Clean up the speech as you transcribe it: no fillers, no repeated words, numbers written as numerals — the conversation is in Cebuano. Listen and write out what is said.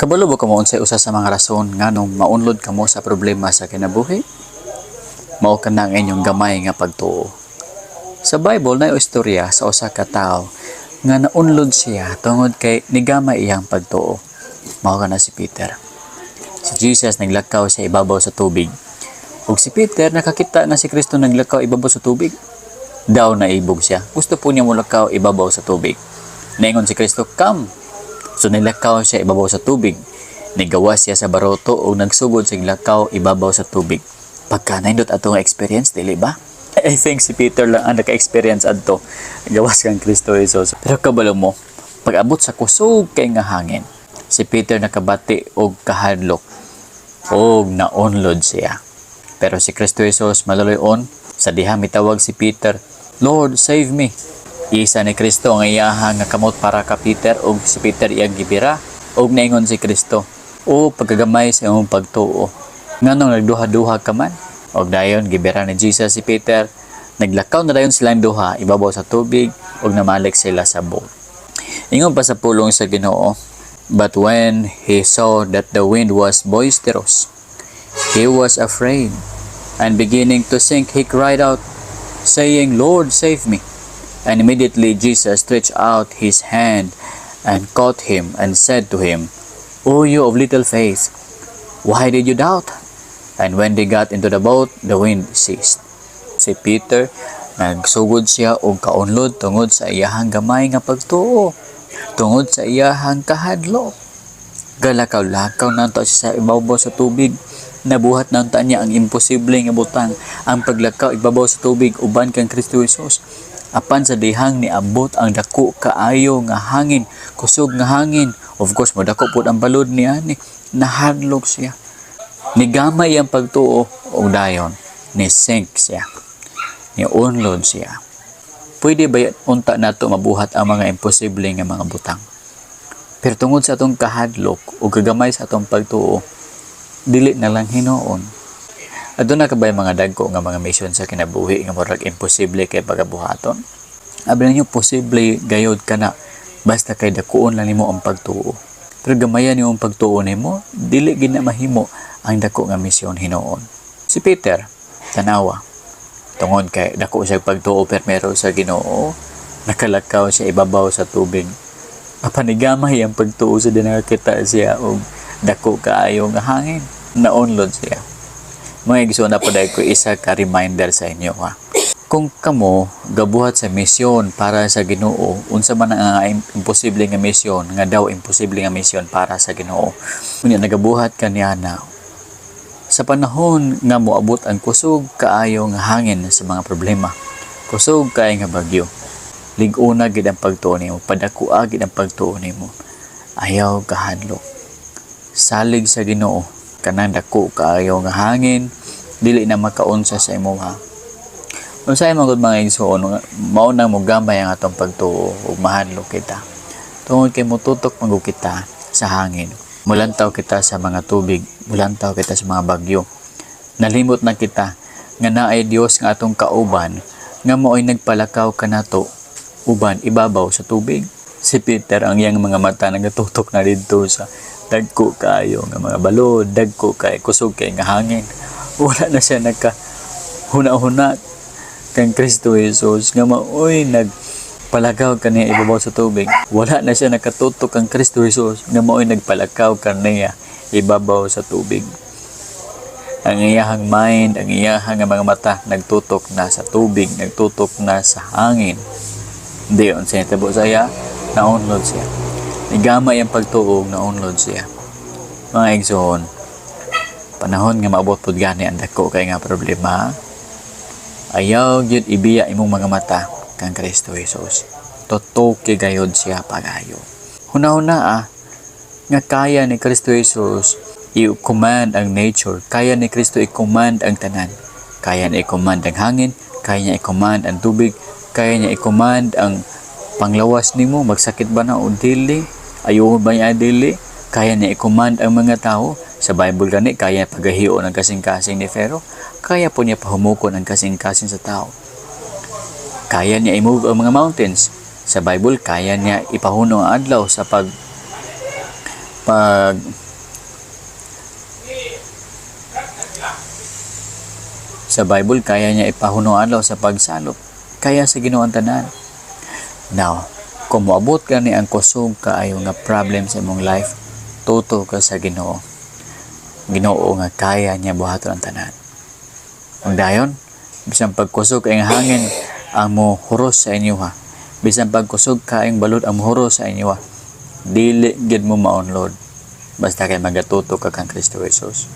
Kabalo ba kamo unsay usa sa mga rason nganong maunlod kamo sa problema sa kinabuhi? Mao kana ang inyong gamay nga pagtuo. Sa Bible naay istorya sa usa ka tawo nga naunlod siya tungod kay nigamay iyang pagtuo. Mao kana si Peter. Si Jesus naglakaw sa ibabaw sa tubig. Ug si Peter nakakita nga si Kristo naglakaw ibabaw sa tubig. Daw naibog siya. Gusto pod niya molakaw ibabaw sa tubig. Naingon si Kristo, "Come." So nilakaw siya ibabaw sa tubig. Nigawas siya sa baroto ug nagsugod siya lakaw ibabaw sa tubig. Pagka nindot atong experience, dili ba? I think si Peter lang ang naka-experience adto. Gawas kang Kristo Jesus. Pero kabalo mo, pag abot sa kusog kay nga hangin, si Peter nakabati og kahadlok og naunlod siya. Pero si Kristo Jesus maluloy-on sa diha mitawag si Peter, "Lord, save me." Isa ni Kristo ang iyaha nga kamot para ka Peter ug si Peter iyang gibira ug naingon si Kristo, "O pagkagamay sa imong pagtuo. Nganong nagduha-duha ka man?" Og dayon gibira ni Jesus si Peter. Naglakaw na dayon silang duha ibabaw sa tubig ug namalik sila sa boat. Ingon pa sa pulong sa Ginoo, "But when he saw that the wind was boisterous, he was afraid, and beginning to sink, he cried out, saying, 'Lord, save me.' And immediately Jesus stretched out his hand and caught him and said to him, 'O you of little faith, why did you doubt?' And when they got into the boat, the wind ceased." Si Peter, nagsugod siya og kaunlod tungod sa iyahang gamay nga pagtuo, tungod sa iyahang kahadlok. Galakaw-lakaw na siya sa ibabaw sa tubig. Nabuhat na unta niya ang imposible nga butang, ang paglakaw ibabaw sa tubig uban kang Kristo Jesus. Apan sa dihang niabot ang dako kaayo nga hangin, kusog nga hangin. Of course, modako pod ang balod niya ni nahadlok siya. Nigamay ang pagtuo ug dayon ni sink siya. Ni unlod siya. Pwede ba unta nato mabuhat ang mga imposible nga mga butang? Pero tungod sa atong kahadlok o kagamay sa atong pagtuo, dili na lang hinuon. Aduna ka ba mga dagko nga mga mission sa kinabuhi nga murag imposible kay pagabuhaton? Abi ninyo, posible gayod kana basta kay dakuon lang nimo ang pagtuo. Pero gamayan nimo ang pagtuo nimo, dili gid na mahimo ang dako nga misyon hinuon. Si Peter, tanawa. Tungod kay dako siya pagtuo permero sa Ginoo, nakalakaw siya ibabaw sa tubig. Apan nigamay ang pagtuo sa nakakita siya og dako kaayo nga hangin. Naunlod siya. Mga igsoon, na pod ko isa ka reminder sa inyo ha. Kung kamo gabuhat sa misyon para sa Ginoo, unsa man ang imposible nga misyon, nga daw imposible nga misyon para sa Ginoo. Unya nagabuhat ka niya na sa panahon nga moabot ang kusog kaayo nga hangin sa mga problema, kusog kaayo nga bagyo, lig-una gid ang pagtuo nimo, padakua gid ang pagtuo nimo. Ayaw kahadlok. Salig sa Ginoo, kanang dako kaayo nga hangin dili na makaunsa sa imoha. Unsay man gud, mga igsoon, mao nang mogamay ang atong pagtuo ug mahadlok kita? Tungod kay motutok man gud kita sa hangin. Mulantaw kita sa mga tubig, mulantaw kita sa mga bagyo. Nalimot na kita nga naay Dios nga atong kauban nga mao'y nagpalakaw kanato uban ibabaw sa tubig. Si Peter, ang iyang mga mata nagatutok na didto sa dagko kaayo nga mga balod, dagko kay kusog kay nga hangin. Wala na siya nagka huna-huna kang Kristo Jesus nga maoy nagpalakaw kaniya ibabaw sa tubig. Wala na siya nakatutok kang Kristo Jesus nga maoy nagpalakaw kaniya ibabaw sa tubig. Ang iyahang mind, ang iyahang nga mga mata nagtutok na sa tubig, nagtutok na sa hangin. Hindi, unsa nitabo sa iya, naunlod siya. Nigamay ang pagtuo, naunlod siya. Mga igsoon, panahon nga maabot pud gani ang dako kay nga problema, ayaw gyud ibiya imong mga mata kang Kristo Jesus. Tutoki gayod siya pagayo. Huna-huna nga kaya ni Kristo Jesus i-command ang nature, kaya ni Kristo i-command ang tanan. Kaya niya i-command ang hangin, kaya niya i-command ang tubig, kaya niya i-command ang panglawas nimo, magsakit ba na o dili, ayuhon ba niya dili, kaya niya i-command ang mga tao. Sa Bible gani, kaya niya pagahion ang kasing-kasing ni Pharaoh, kaya pod niya pahumukon ang kasing-kasing sa tao. Kaya niya i-move ang mga mountains. Sa Bible, kaya niya ipahunong ang adlaw sa pag Pag sa Bible, kaya niya ipahuno adlaw sa pagsalop. Kaya sa Ginoo ang tanan. Now, kung moabot gani ang kusog kaayo nga problem sa imong life, tuto ka sa Ginoo. Ginoo nga kaya niya buhaton ang tanan. Ug dayon, bisan pagkusog kay ang hangin ang mohuros sa inyo ha. Bisan pagkusog kaayong balod ang mohuros sa inyo ha. Dili gid mo maunlod. Basta kay magatuto ka kang Kristo Jesus.